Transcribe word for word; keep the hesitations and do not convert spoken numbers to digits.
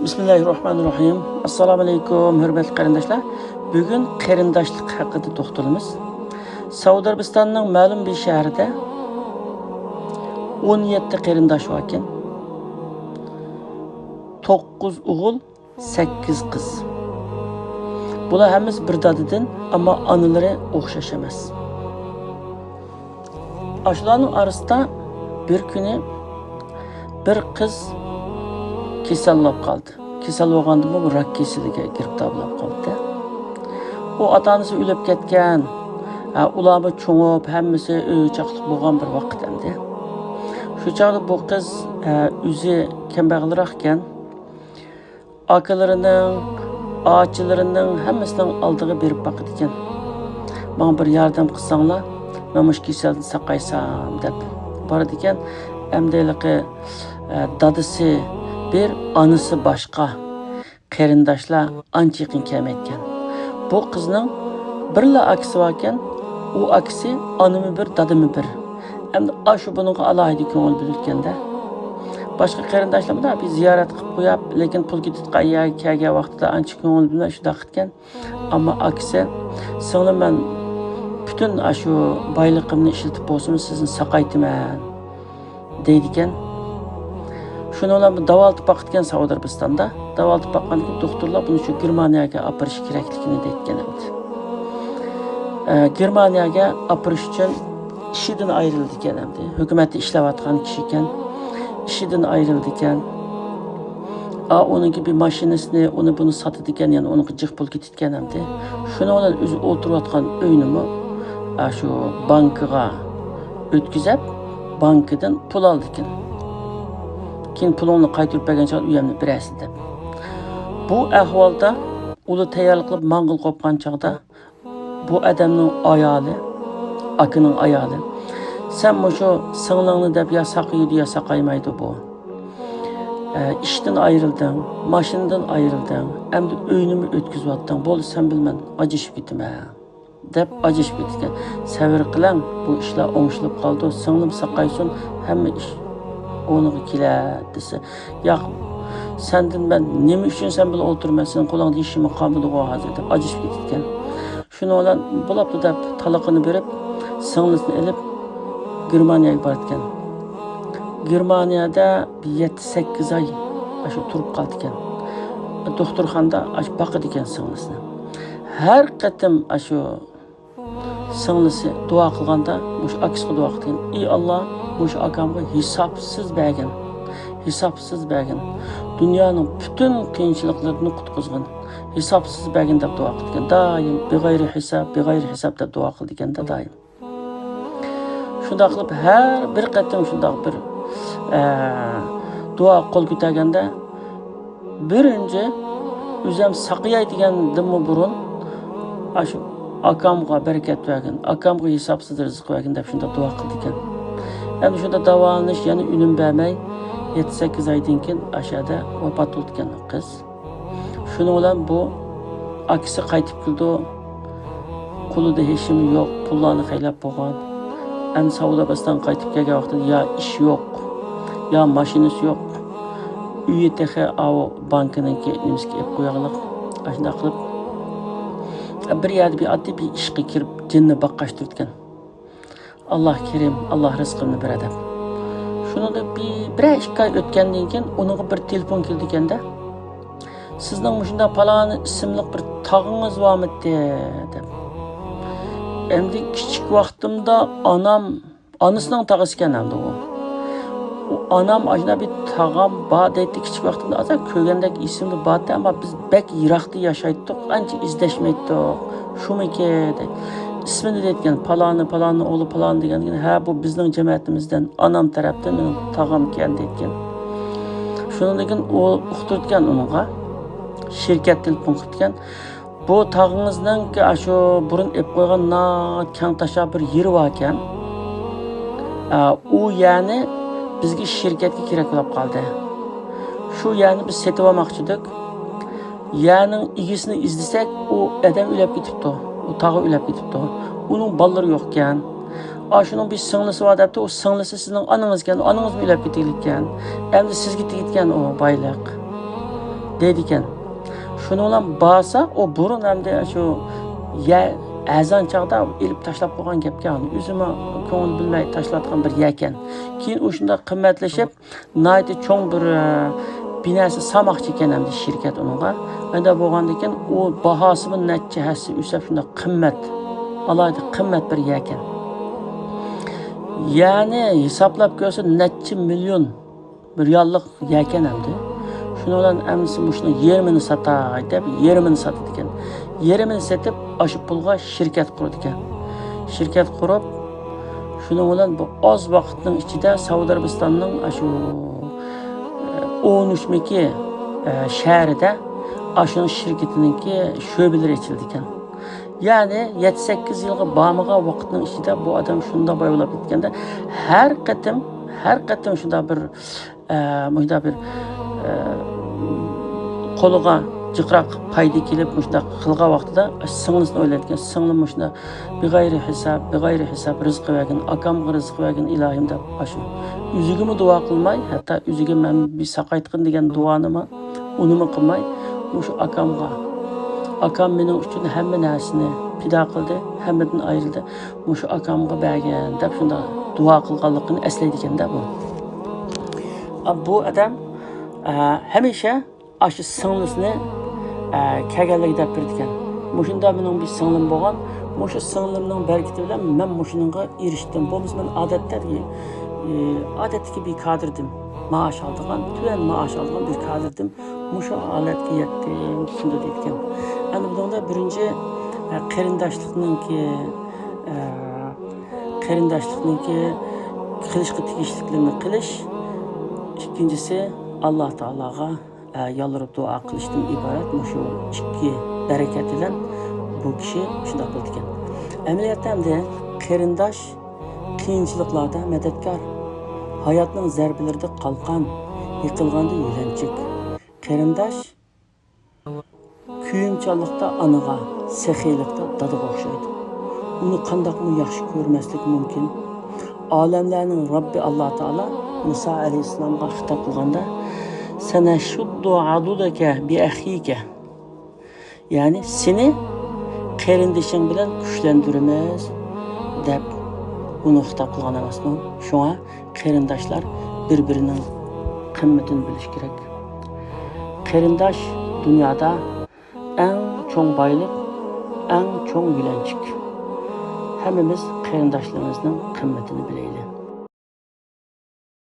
بىسمىللاھىررەھمانىررەھىم. ئەسسالامۇ ئەلەيكۇم، ھۆرمەتلىك قېرىنداشلار. بۈگۈن قېرىنداشلىق ھەققىدە توختىلىمىز. سەئۇدى ئەرەبىستاننىڭ مەلۇم بىر شەھىرىدە ئون يەتتە قېرىنداش باركەن. توققۇز ئوغۇل، سەككىز قىز. بۇلار ھەممىسى بىر دادىدىن، ئەمما ئانىلىرى ئوخشاش ئەمەس. ئاشۇلارنىڭ ئارىسىدا بىر كۈنى بىر قىز كېسەل بولۇپ قالدى. كېسەل بولغاندىمۇ بۇ راك كېسىلىگە گىرىپتار بولۇپ قالدى. ئۇ ئاتا-ئانىسى ئۆلۈپ كەتكەن، ھە، ئۇلارمۇ چوڭىيىپ، ھەممىسى ئۆي-ئوچاقلىق بولغان بىر ۋاقىت ئەمدى. شۇ چاغدا بۇ قىز، ھە، ئۆزى كەمبەغەلرەك ئىكەن. ئاكىلىرىنىڭ، ئاچىلىرىنىڭ ھەممىسىنىڭ ئالدىغا بېرىپ باقىدىكەن. ماڭا بىر ياردەم قىلساڭلار، مەن مۇشۇ كېسەلدىن ساقايسام دەپ بارىدىكەن. ئەمدى ھېلىقى، ئە، دادىسى بىر، ئانىسى باشقا، قېرىنداشلار ئانچە يېقىن كەلمەيدىكەن. بۇ قىزنىڭ بىرلا ئاكىسى باركەن، ئۇ ئاكىسى ئانىمۇ بىر، دادىمۇ بىر. ئەمدى ئاشۇ بۇنىڭغا ئالاھىدە كۆڭۈل بۆلىدىكەن-دە. باشقا قېرىنداشلار مۇنداق بىر زىيارەت قىلىپ قويۇپ، لېكىن پۇل كېتىدىغان يەرگە كەلگەن ۋاقتىدا ئانچە كۆڭۈل بۆلمەي شۇنداق قىلىدىكەن. ئەمما ئاكىسى، سىڭلىم، مەن پۈتۈن ئاشۇ بايلىقىمنى ئىشلىتىپ بولسىمۇ سىزنى ساقايتىمەن دەيدىكەن. شۇنىڭ بىلەن بۇ داۋالىتىپ باقىدىكەن سەئۇدى ئەرەبىستاندا. داۋالىتىپ باققاندىن كېيىن دوختۇرلار بۇنى شۇ گېرمانىيەگە ئاپىرىش كېرەكلىكىنى دەيدىكەن ئەمدى. ئە، گېرمانىيەگە ئاپىرىش ئۈچۈن ئىشىدىن ئايرىلىدىكەن ئەمدى. ھۆكۈمەتتە ئىشلەۋاتقان كىشى ئىكەن. ئىشىدىن ئايرىلىدىكەن. ئا، ئۇنىڭكى بىر ماشىنىسىنى، ئۇنى بۇنى ساتىدىكەن، يەنە ئۇنىڭغا جىق پۇل كېتىدىكەن ئەمدى. شۇنىڭ بىلەن ئۆزى ئولتۇرۇۋاتقان ئۆينىمۇ، ئا، شۇ بانكىغا ئۆتكۈزۈپ، بانكىدىن پۇل ئالىدىكەن. كېيىن پۇلۇڭنى قايتۇرۇپ بەرگەن چاغدا ئۆيۈمنى بېرەرسىز دەپ. بۇ ئەھۋالدا ئۇلار تەييارلىق قىلىپ ماڭغىلى قوپقان چاغدا، بۇ ئادەمنىڭ ئايالى، ئاكىنىڭ ئايالى، سەن مۇشۇ سىڭلىڭنى دەپ يا ساقىيىدۇ يا ساقايمايدۇ بۇ. ئە، ئىشتىن ئايرىلدىڭ، ماشىنىدىن ئايرىلدىڭ، ئەمدى ئۆينىمۇ ئۆتكۈزۈۋەتتىڭ. بولدى، سەن بىلەن مەن ئاجرىشىپ كېتىمەن دەپ ئاجرىشىپ كېتىدىكەن. سەۋر قىلىڭ، بۇ ئىشلار ئوڭشىلىپ قالىدۇ، سىڭلىم ساقايسۇن، ھەممە ئىش ئورنىغا كېلەر دېسە، ياق، سەندىن مەن نېمە ئۈچۈن سەن بىلەن ئولتۇرىمەن، سېنىڭ قولۇڭدا ھېچنېمە قالمىدىغۇ ھازىر دەپ ئاجرىشىپ كېتىدىكەن. شۇنىڭ بىلەن بولاپتۇ دەپ تالىقىنى بېرىپ، سىڭلىسىنى ئېلىپ گېرمانىيەگە بارىدىكەن. گېرمانىيەدە بىر يەتتە سەككىز ئاي ئاشۇ تۇرۇپ قالىدىكەن. دوختۇرخانىدا ئاشۇ باقىدىكەن سىڭلىسىنى. ھەر قېتىم ئاشۇ سىڭلىسى دۇئا قىلغاندا مۇشۇ ئاكىسىغا دۇئا قىلىدىكەن، ئى ئاللا، مۇشۇ ئاكامغا ھېسابسىز بەرگىن، ھېسابسىز بەرگىن، دۇنيانىڭ پۈتۈن قىيىنچىلىقلىرىدىن قۇتقۇزغىن، ھېسابسىز بەرگىن دەپ دۇئا قىلىدىكەن. دائىم بىغەيرى ھېساب، بىغەيرى ھېساب دەپ دۇئا قىلىدىكەن-دە دائىم. شۇنداق قىلىپ ھەر بىر قېتىم شۇنداق بىر، ئە، دۇئا قول كۆتەرگەندە، بىرىنچى، ئۆزۈم ساقىياي دېگەندىنمۇ بۇرۇن، ئاشۇ ئاكامغا بەرىكەت بەرگىن، ئاكامغا ھېسابسىز رىزىق بەرگىن دەپ شۇنداق دۇئا قىلىدىكەن. ئەمدى شۇنداق داۋالىنىش يەنە ئۈنۈم بەرمەي، يەتتە سەككىز ئايدىن كېيىن ئاشۇ يەردە ۋاپات بولىدىكەن قىز. شۇنىڭ بىلەن بۇ ئاكىسى قايتىپ كېلىدۇ. قولىدا ھېچنېمە يوق، پۇللارنى خەجلەپ بولغان. ئەمدى سەئۇدى ئەرەبىستانغا قايتىپ كەلگەن ۋاقتىدا يا ئىش يوق، يا ماشىنىسى يوق. ئۆيى تېخى ئاۋۇ بانكىنىڭكى نېمىسىگە ئېلىپ قويغانلىق. ئاشۇنداق قىلىپ، بىر يەردە بىر ئاددىي بىر ئىشقا كىرىپ، جېنىنى باققاچ تۇرىدىكەن. ئاللا كېرىم، ئاللا رىزقىمنى بېرە دەپ. شۇنىڭدىن بىر، بىرەر ئىككى ئاي ئۆتكەندىن كېيىن ئۇنىڭغا بىر تېلېفون كېلىدىكەن-دە. سىزنىڭ مۇشۇنداق پالان ئىسىملىق بىر تاغىڭىز بارمىدى دەپ. ئەمدى كىچىك ۋاقتىمدا ئانام، ئانىسىنىڭ تاغىسىكەن ئەمدى ئۇ. ئۇ ئانام ئاشۇنداق بىر تاغام بار دەيتتى، كىچىك ۋاقتىمدا ئازراق كۆرگەندەك ئېسىمدە بارتتى، ئەمما بىز بەك يىراقتا ياشايتتۇق، ئانچە ئىزدەشمەيتتۇق. شۇمىكى دەيدۇ. ئىسمىنى دەيدىكەن، پالانى، پالاننىڭ ئوغلى پالانى دېگەندىن كېيىن، ھە، بۇ بىزنىڭ جەمەتىمىزدىن، ئانام تەرەپتىن مېنىڭ تاغامكەن دەيدىكەن. شۇنىڭدىن كېيىن ئۇ ئۇقتۇرىدىكەن ئۇنىڭغا. شىركەت تېلېفون قىلىدىكەن. بۇ تاغىڭىزنىڭكى ئاشۇ بۇرۇن ئېلىپ قويغان ناھايىتى كەڭ تاشا بىر يېرى باركەن. ئە، ئۇ يەرنى بىزگە شىركەتكە كېرەك بولۇپ قالدى. شۇ يەرنى بىز سېتىۋالماقچىدۇق. يەرنىڭ ئىگىسىنى ئىزدىسەك، ئۇ ئادەم ئۆلۈپ كېتىپتۇ. ئۇ تاغا ئۆلۈپ كېتىپتۇ. ئۇنىڭ بالىلىرى يوقكەن. ئاشۇنىڭ بىر سىڭلىسى بار دەپتۇ، ئۇ سىڭلىسى سىزنىڭ ئانىڭىزكەن، ئانىڭىزمۇ ئۆلۈپ كېتىۋېتىپتىكەن. ئەمدى سىزگە تېگىدىكەن ئۇ بايلىق. دەيدىكەن. شۇنىڭ بىلەن بارسا، ئۇ بۇرۇن ئەمدى شۇ يە-، ئەزان چاغدا ئېلىپ تاشلاپ قويغان گەپكەن. ئۆزىمۇ كۆڭۈل بۆلمەي تاشلاتقان بىر يەكەن. كېيىن ئۇ شۇنداق قىممەتلىشىپ، ناھايىتى چوڭ بىر، ئە، بىناسى سالماقچى ئىكەن ئەمدى شىركەت ئۇنىڭغا. ئەندى بولغاندىن كېيىن ئۇ باھاسىمۇ نەچچە ھەسسە ئۆسۈپ شۇنداق قىممەت، ئالاھىدە قىممەت بىر يەكەن. يەنى ھېسابلاپ كۆرسە نەچچە مىليون رىياللىق يەكەن ئەمدى. شۇنىڭ بىلەن ئەمدىسى مۇشۇنىڭ يېرىمىنى ساتاي دەپ، يېرىمىنى ساتىدىكەن. يېرىمىنى سېتىپ، ئاشۇ پۇلغا شىركەت قۇرىدىكەن. شىركەت قۇرۇپ، شۇنىڭ بىلەن بۇ ئاز ۋاقىتنىڭ ئىچىدە سەئۇدى ئەرەبىستاننىڭ ئاشۇ، ئە، ئون ئۈچ مىكى، ئە، شەھىرىدە ئاشۇنىڭ شىركىتىنىڭكى شۆبىلىرى ئېچىلىدىكەن. يەنى يەتتە سەككىز يىلغا بارمىغان ۋاقىتنىڭ ئىچىدە بۇ ئادەم شۇنداق باي بولاپ كەتكەندە، ھەر قېتىم، ھەر قېتىم شۇنداق بىر، ئە، مۇشۇنداق بىر، ئە، قولىغا جىقراق پايدا كېلىپ، مۇشۇنداق قىلغان ۋاقتىدا سىڭلىسىنى ئويلايدىكەن. سىڭلىم مۇشۇنداق بىغەيرى ھېساب، بىغەيرى ھېساب رىزقى بەرگىن، ئاكامغا رىزقى بەرگىن ئىلاھىم دەپ ئاشۇ. ئۆزىگىمۇ دۇئا قىلماي، ھەتتا ئۆزىگە مەن بىر ساقايتقىن دېگەن دۇئانىمۇ ئۇنىمۇ قىلماي، مۇشۇ ئاكامغا، ئاكام مېنىڭ ئۈچۈن ھەممە نەرسىنى پىدا قىلدى، ھەممىدىن ئايرىلدى، مۇشۇ ئاكامغا بەرگىن دەپ شۇنداق دۇئا قىلغانلىقىنى ئەسلەيدىكەن-دە بۇ. ئا، بۇ ئادەم، ئە، ھەمىشە ئاشۇ سىڭلىسىنى، ئە، كەلگەنلەرگە دەپ بېرىدىكەن. مۇشۇنداق مېنىڭ بىر سىڭلىم بولغان، مۇشۇ سىڭلىمنىڭ بەرىكىتى بىلەن مەن مۇشۇنىڭغا ئېرىشتىم. بولمىسا مەن ئادەتتە، ئى، ئادەتتىكى بىر كادىردىم. مائاش ئالىدىغان، تۆۋەن مائاش ئالىدىغان بىر كادىردىم. مۇشۇ ھالەتكە يەتتىم، شۇنداق دەيدىكەن. ئەنە بۇنىڭدا بىرىنچى، ئە، قېرىنداشلىقنىڭكى، ئە، قېرىنداشلىقنىڭكى قىلىشقا تېگىشلىكلىرىنى قىلىش. ئىككىنچىسى، ئاللا تائالاغا، ئە، يالۋۇرۇپ دۇئا قىلىشتىن ئىبارەت مۇشۇ ئىككى بەرىكەت بىلەن بۇ كىشى شۇنداق بولىدىكەن. ئەمەلىيەتتە ئەمدى قېرىنداش قىيىنچىلىقلاردا مەدەتكار، ھاياتنىڭ زەربىلىرىدە قالقان، يىقىلغاندا يۆلەنچۈك. قېرىنداش كۆيۈمچانلىقتا ئانىغا، سېخىيلىقتا دادىغا ئوخشايدۇ. ئۇنى قانداقمۇ ياخشى كۆرمەسلىك مۇمكىن؟ ئالەملەرنىڭ رەببى ئاللا تائالا مۇسا ئەلەيھىسسالامغا خىتاب قىلغاندا، سەنەشۇددۇ ئادۇدەكە بىئەخىكە، يەنى سېنى قېرىندىشىڭ بىلەن كۈچلەندۈرىمىز دەپ ئۇنى خىتاب قىلغان ئەمەسمۇ؟ شۇڭا قېرىنداشلار بىر-بىرىنىڭ قىممىتىنى بىلىشى كېرەك. قېرىنداش دۇنيادا ئەڭ چوڭ بايلىق، ئەڭ چوڭ يۆلەنچۈك. ھەممىمىز قېرىنداشلىرىمىزنىڭ قىممىتىنى بىلەيلى.